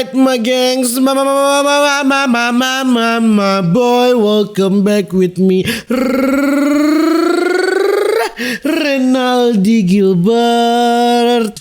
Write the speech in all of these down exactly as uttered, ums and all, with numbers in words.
My gengs, my, my, my, my boy, welcome back with me, Renaldi Gilbert.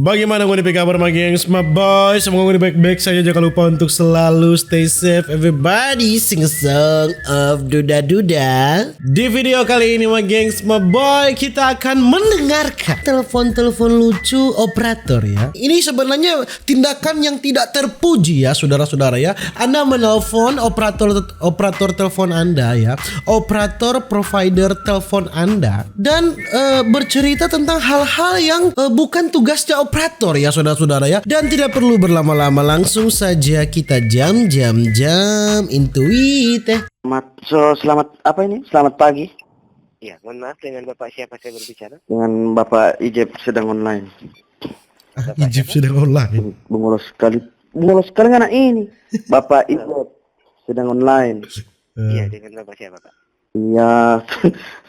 Bagaimana ngoni pe kabar, my gengs, my boy? Semoga ngoni baik-baik saja. Jangan lupa untuk selalu stay safe, everybody. Sing a song of Duda Duda. Di video kali ini, my gengs, my boy, kita akan mendengarkan telepon-telepon lucu operator, ya. Ini sebenarnya tindakan yang tidak terpuji, ya, saudara-saudara, ya. Anda menelpon operator, operator telepon Anda, ya, operator provider telepon Anda, dan, eh, bercerita tentang hal-hal yang, eh, bukan tugasnya operator, ya, saudara-saudara, ya. Dan tidak perlu berlama-lama, langsung saja kita jam, jam, jam into it, eh. Mat-, so, selamat, apa ini? Selamat pagi. Iya, mohon maaf, dengan Bapak siapa saya berbicara? Dengan Bapak Ijep sedang online. Ah, Bapak Ijep siapa? Sedang online. Bungolo sekali. Bungolo sekali ngana ini. Bapak Ijep sedang online. Eh. Iya, dengan Bapak siapa, Pak? Iya,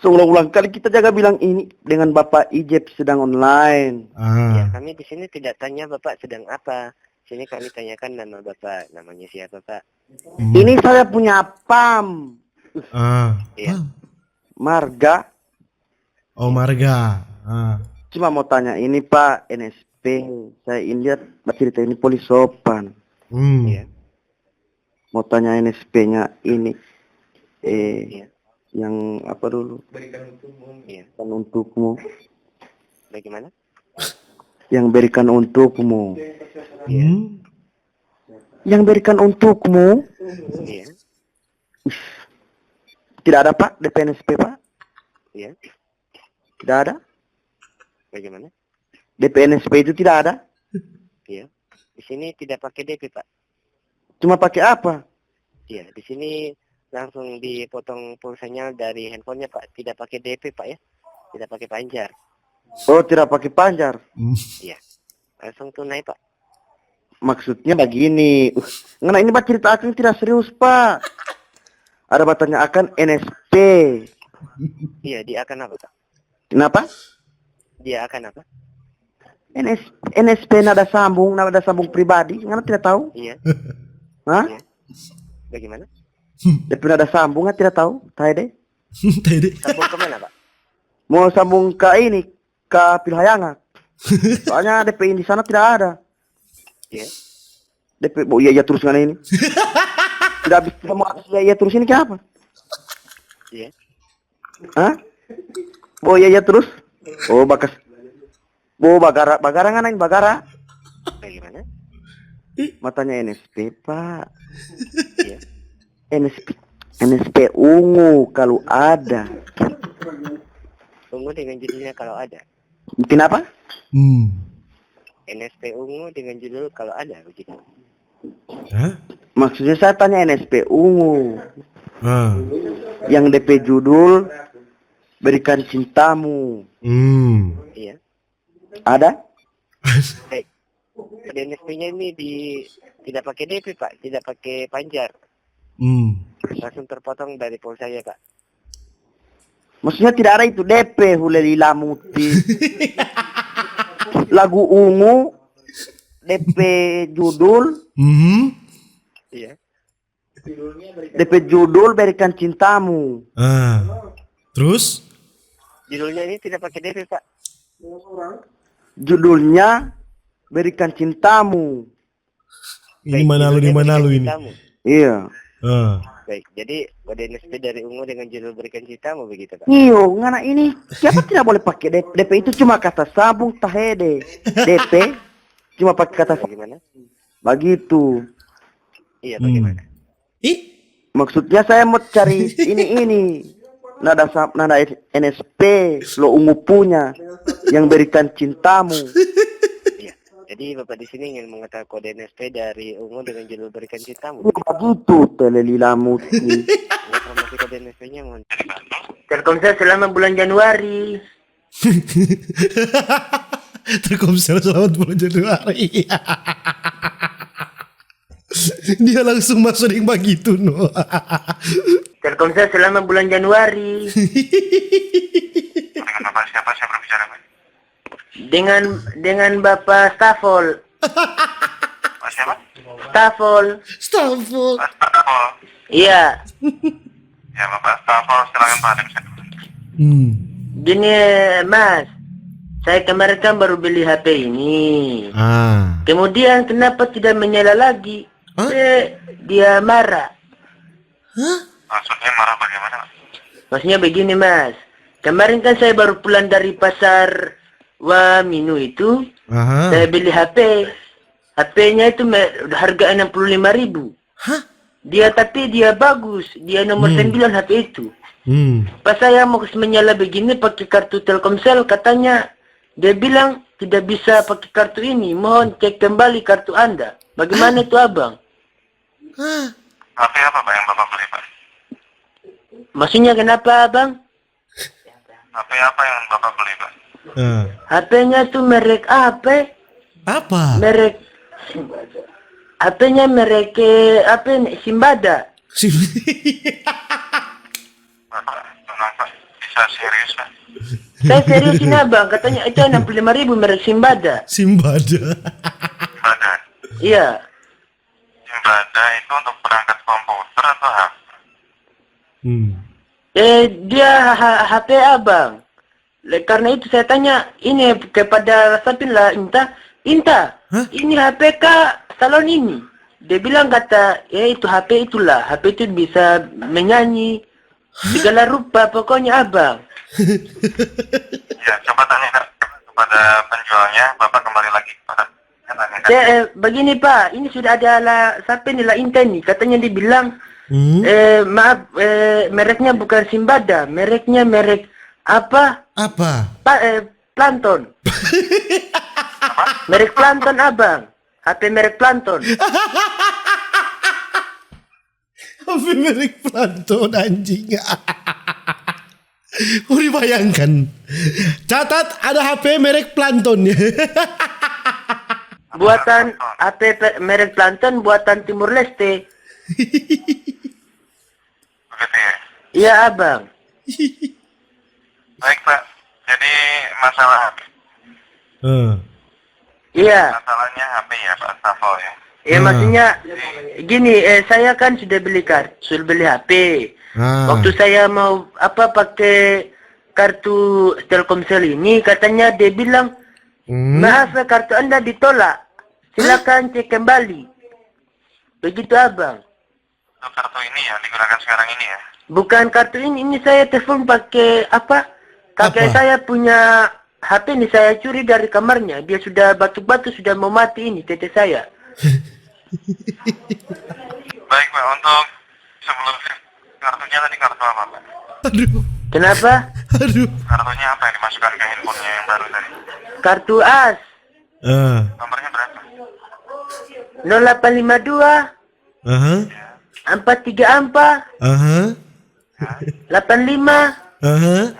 seulang-ulang kali kita jaga bilang ini, dengan Bapak Ijep sedang online. Ah. Ya, kami di sini tidak tanya Bapak sedang apa. Sini kami tanyakan nama Bapak, namanya siapa, Pak? Hmm. Ini saya punya pam. Ah. Iya. Pam. Marga. Oh, marga. Ah. Cuma mau tanya ini, Pak, N S P. Saya ini lihat bacerita ini poli sopan. Hmm. Iya. Mau tanya N S P-nya ini, eh, iya, yang apa dulu? Iya. Berikan untukmu. Bagaimana? Yang berikan untukmu. Iya. Hmm? Yang berikan untukmu? Iya. Ih, tidak ada, Pak, D P N S P, Pak. Iya. Tidak ada. Bagaimana? D P N S P itu tidak ada. Iya. Di sini tidak pakai D P, Pak. Cuma pakai apa? Iya, di sini langsung dipotong pulsanya dari handphonenya, Pak. Tidak pakai D P, Pak, ya. Tidak pakai panjar. Oh, tidak pakai panjar? Hmm. Iya. Langsung tunai, Pak. Maksudnya begini, uh, ngana ini bacerita akang tidak serius, Pak. Ada batanya akang N S P. Iya, di akang apa, Pak? Kenapa? Dia akang apa? N S, N S P nada sambung, nada sambung pribadi, ngana tidak tahu? Iya. Hah? Iya. Bagaimana? Depe nada sambung, ngana tidak tahu? Tahe de. Tahe de. Sambung ke mana, Pak? Mau sambung ke ini, ka Pilhayanga. Soalnya D P I di sana tidak ada. Iya. D P, bo iya iya terus ngana ini. Tidak habis, tidak mau habis iya iya terus ini kenapa? Iya. Hah? Bo iya iya terus? Oh, bakas. Bo bagara, bagara ngana ini bagara. Bagaimana? Matanya N S P, Pak. Iya. N S P, N S P ungu kalau ada. Ungu dengan judulnya kalau ada. Kenapa? Hmm. N S P ungu dengan judul kalau ada begitu. Hah? Maksudnya saya tanya N S P ungu. Ah. Yang D P judul Berikan Cintamu. Hmm. Iya. Ada? Baik. D N S P-nya ini di, tidak pakai D P, Pak, tidak pakai panjar. Hmm. Langsung terpotong dari pulsanya, Pak. Maksudnya tidak ada itu D P, huleli lamuti. Lagu ungu, D P judul. Mhm. Iya. D P judul Berikan Cintamu. Ah. Terus? Judulnya ini tidak pakai D P, Pak. Judulnya Berikan Cintamu. Ini Baik, mana lu, di judulnya mana lu Berikan ini? Cintamu. Iya. Ah. Baik, jadi D N S P dari Ungu dengan judul Berikan Cintamu begitu, Pak. Iyo, ngana ini. Siapa tidak boleh pakai D P? D P itu cuma kata sabung, tahe de. D P cuma pakai kata sabung. Bagaimana? Bagitu. Iya, bagaimana? Hmm. Ih. Maksudnya saya mau cari ini, ini. Nada sa-, nada N S P, lo Ungu punya, yang Berikan Cintamu. Iya. Jadi Bapak di sini ingin mengetahui kode N S P dari Ungu dengan judul Berikan Cintamu. Iya, begitu, teleli lamuti. Informasi kode N S P-nya mau. Telkomsel selama bulan Januari. Telkomsel selamat bulan Januari. Dia langsung masuk deng bagitu, no. Telkomsel selama bulan Januari. Dengan Bapak siapa saya berbicara, Pak? Dengan, dengan Bapak Stafol. Pak siapa? Stafol. Stafol. Pak Stafol. Iya. Ya, Bapak Stafol, silakan, Pak, ada bisa. Hmm. Gini, Mas. Saya kemarin kan baru beli H P ini. Ah. Kemudian kenapa tidak menyala lagi? Hah? Eh, dia marah. Hah? Maksudnya marah bagaimana, Pak? Maksudnya begini, Mas. Kemarin kan saya baru pulang dari pasar Waminu itu. Aha. Saya beli H P. H P-nya itu me-, harga enam puluh lima ribu. Hah? Dia, tapi dia bagus. Dia nomor Hmm. sembilan H P itu. Hmm. Pas saya mo kas menyala begini pake kartu Telkomsel, katanya, dia bilang, "Tidak bisa pake kartu ini. Mohon cek kembali kartu Anda." Bagaimana itu, Abang? Hah? H P apa, Pak, yang Bapak beli, Pak? Maksudnya kenapa, Abang? H P apa yang Bapak beli, Pak? Eh. H P-nya tuh merek apa? Apa? Merek, H P-nya merek, eh, apa ini? Simbada. Sim- Bapak, kenapa bisa serius, Pak? Saya serius ini, Abang. Katanya itu enam puluh lima ribu merek Simbada. Simbada. Simbada. Iya. Simbada itu untuk perangkat komputer atau apa? Hmm. Eh, dia H-, H P Abang. Le-, karena itu saya tanya ini kepada Sapin lah, Inta, "Inta, Hah? Ini H P ka salon ini?" Dia bilang kata, "Eh, itu H P itulah. H P itu bisa menyanyi, segala rupa pokoknya, Abang." Ya, coba tanya kepada penjualnya, Bapak kembali lagi kepada Saya, eh, begini, Pak, ini sudah ada la, siapa ini, La Inta nih, katanya dia bilang, Hmm? eh, maaf, eh, mereknya bukan Simbada, mereknya merek apa? Apa? Pa-, eh, Plankton. Merek Plankton, Abang. H P merek Plankton. H P merek Plankton, anjing. Kau dibayangkan. Catat, ada H P merek Plankton. Buatan H P pe-, merek Plankton buatan Timor Leste. Begitu ya? Iya, Abang. Baik, Pak. Jadi masalah Eh. Iya. Masalahnya H P ya, Pak Safo ya. Iya, Ah. Maksudnya gini, eh, saya kan sudah beli kar-, sudah beli H P. Ah. Waktu saya mau, apa, pakai kartu Telkomsel ini, katanya dia bilang, Hmm. "Maaf, kartu Anda ditolak. Silakan cek kembali." Begitu, Abang. Untuk kartu ini ya, digunakan sekarang ini ya? Bukan kartu ini, ini saya telepon pakai apa? Kakek Apa? Saya punya H P nih, saya curi dari kamarnya. Dia sudah batuk-batuk, sudah mau mati ini, tete saya. Baik, Pak. Untuk sebelumnya, kartunya tadi kartu apa, Pak? Aduh. Kenapa? Aduh. Kartunya apa yang dimasukkan ke handphonenya yang baru tadi? Kartu as. Eh. Nomornya berapa? Nol delapan lima dua. Aha. Empat tiga empat. Aha. Delapan lima. Aha.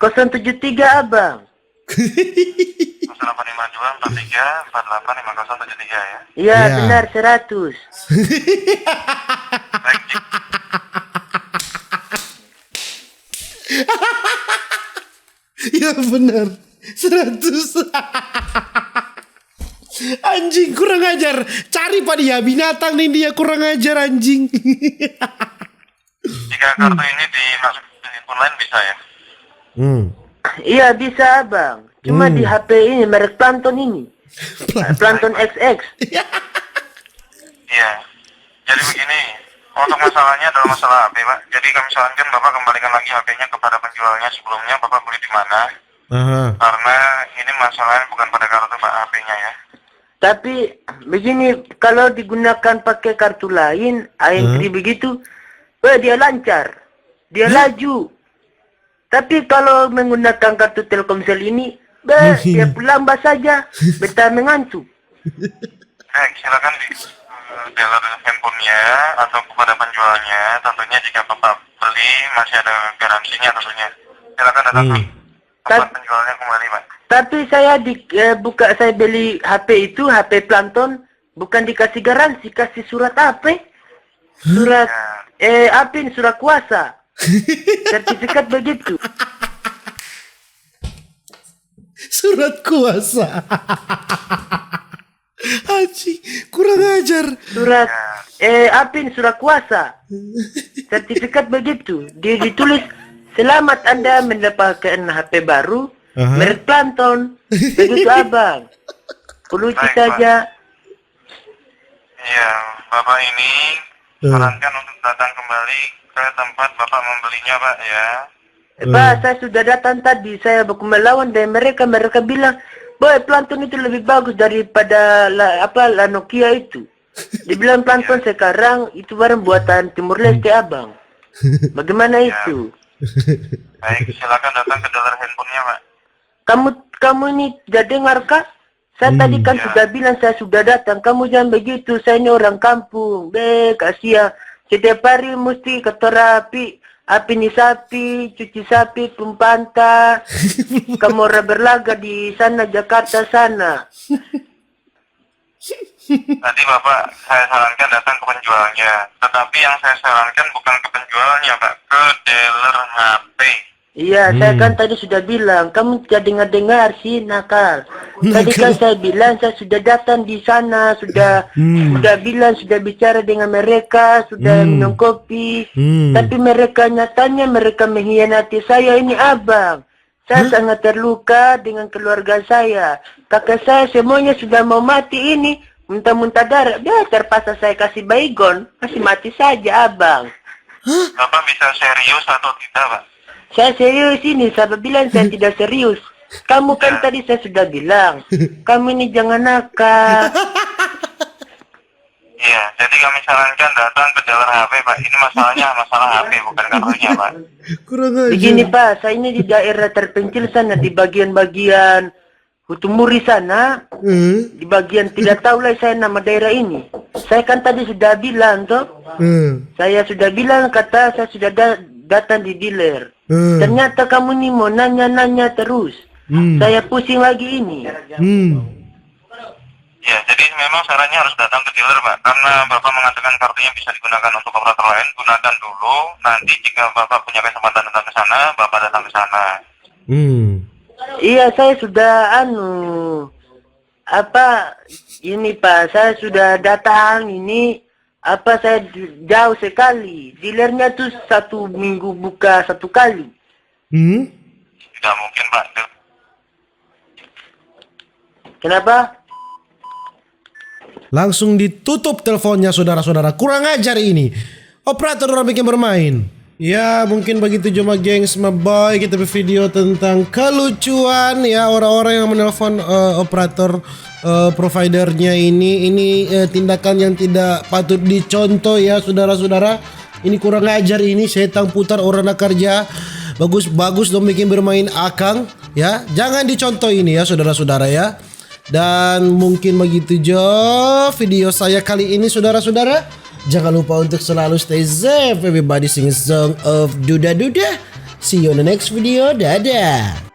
Kosong tujuh tiga, Abang. Kosong delapan lima dua empat tiga empat delapan lima kosong tujuh tiga ya? Iya, iya. Benar, seratus. Baik, Cik. Ya benar. Seratus. Anjing, kurang ajar. Cari pa dia, binatang nih dia, kurang ajar, anjing. Jika kartu ini dimasuk ke handphone lain bisa ya? Hmm. Iya, bisa, Abang. Cuma Hmm. di H P ini, merek Plankton ini. Plankton. Plankton X X. Iya. Jadi begini, untuk masalahnya adalah masalah H P, Pak. Jadi kami sarankan Bapak kembalikan lagi H P-nya kepada penjualnya sebelumnya, Bapak beli di mana. Aha. Karena ini masalahnya bukan pada kartu, Pak, H P-nya ya. Tapi begini, kalau digunakan pakai kartu lain, A N T Hah? Begitu, weh, dia lancar. Dia Hah? Laju. Tapi kalau menggunakan kartu Telkomsel ini, beh, Maksudnya? Dia pulang bas saja, beta mengantuk. Eh, silakan di, eh, dealer handphonenya atau kepada penjualnya. Tentunya jika Bapak beli, masih ada garansinya tentunya. Silakan datang Hmm. ke tempat Tat-, penjualnya kembali, Pak. Tapi saya di, eh, buka, saya beli H P itu, H P Plankton, Bukan dikasih garansi, kasih surat apa? Surat, eh, apa ini? Surat kuasa. Sertifikat begitu. Surat kuasa. Anjing, kurang ajar. Surat, eh, apa ini? Surat kuasa. Sertifikat begitu. Dia ditulis, "Selamat Anda mendapatkan H P baru, Aha. Merek Platon." Begitu, Abang. Ku lucu Baik, Pak. saja. Iya, Bapak ini Eh. sarankan untuk datang kembali ke tempat Bapak membelinya, Pak, ya. Eh, Pak, saya sudah datang tadi, saya baku melawan dengan mereka, mereka bilang, "Boy, Platon itu lebih bagus daripada la, apa, La Nokia itu." Dibilang Platon sekarang itu barang buatan Timor Leste, Abang. Bagaimana itu? Baik, silakan datang ke dealer handphonenya, Pak. Kamu, kamu ini tidak dengar kah? Saya tadi kan sudah bilang saya sudah datang. Kamu jangan begitu. Saya ini orang kampung. Be, kasihan. Setiap hari mesti katora api, api ni sapi, cuci sapi, pung panta, kamu ora berlaga di sana, Jakarta sana. Tadi Bapak saya sarankan datang ke penjualnya, tetapi yang saya sarankan bukan ke penjualnya, Pak, ke dealer H P. Iya, saya kan tadi sudah bilang, kamu tidak dengar-dengar sih, nakal. Tadi kan saya bilang saya sudah datang di sana, sudah sudah bilang, sudah bicara dengan mereka, sudah minum kopi. Hmm. Tapi mereka nyatanya mereka mengkhianati saya ini, Abang. Saya sangat terluka dengan keluarga saya. Kakak saya semuanya sudah mau mati ini, muntah-muntah darah. Biar terpaksa saya kasih Baygon, kasih mati saja, Abang. Bapak bisa serius atau tidak, Pak? Saya serius ini, siapa bilang saya tidak serius? Kamu kan tadi saya sudah bilang, kamu ini jangan nakal. Iya, jadi kami sarankan datang ke dealer H P, Pak. Ini masalahnya masalah H P, bukan kartunya, Pak. Kurang ajar. Begini, Pak, saya ini di daerah terpencil sana, di bagian-bagian Hutumuri sana, Eh, di bagian tidak tahu lah saya nama daerah ini. Saya kan tadi sudah bilang, toh. eh. Saya sudah bilang, kata saya sudah da- datang di dealer. Eh. Ternyata kamu ni mau nanya-nanya terus. Hmm. Saya pusing lagi ini. Hmm. Ya, jadi memang sarannya harus datang ke dealer, Pak. Karena Bapak mengatakan kartunya bisa digunakan untuk operator lain, gunakan dulu. Nanti jika Bapak punya kesempatan datang ke sana, Bapak datang ke sana. Hmm. Iya, saya sudah anu, apa ini, Pak, saya sudah datang ini, apa, saya jauh sekali. Dealernya tuh satu minggu buka satu kali. Hmm. Tidak mungkin, Pak. Kenapa? Langsung ditutup teleponnya, saudara-saudara. Kurang ajar ini. Operator orang bikin bermain. Ya, mungkin begitu cuma, gengs, my boy, kita bervideo tentang kelucuan, ya, orang-orang yang menelpon, eh, operator, eh, providernya ini. Ini, eh, tindakan yang tidak patut dicontoh, ya, saudara-saudara. Ini kurang ajar ini, setang putar orang na karja. Bagus-bagus dong bikin bermain akang, ya. Jangan dicontoh ini, ya, saudara-saudara, ya. Dan mungkin begitu jo video saya kali ini, saudara-saudara. Jangan lupa untuk selalu stay safe. Everybody sing a song of Duda Duda. See you on the next video. Dadah.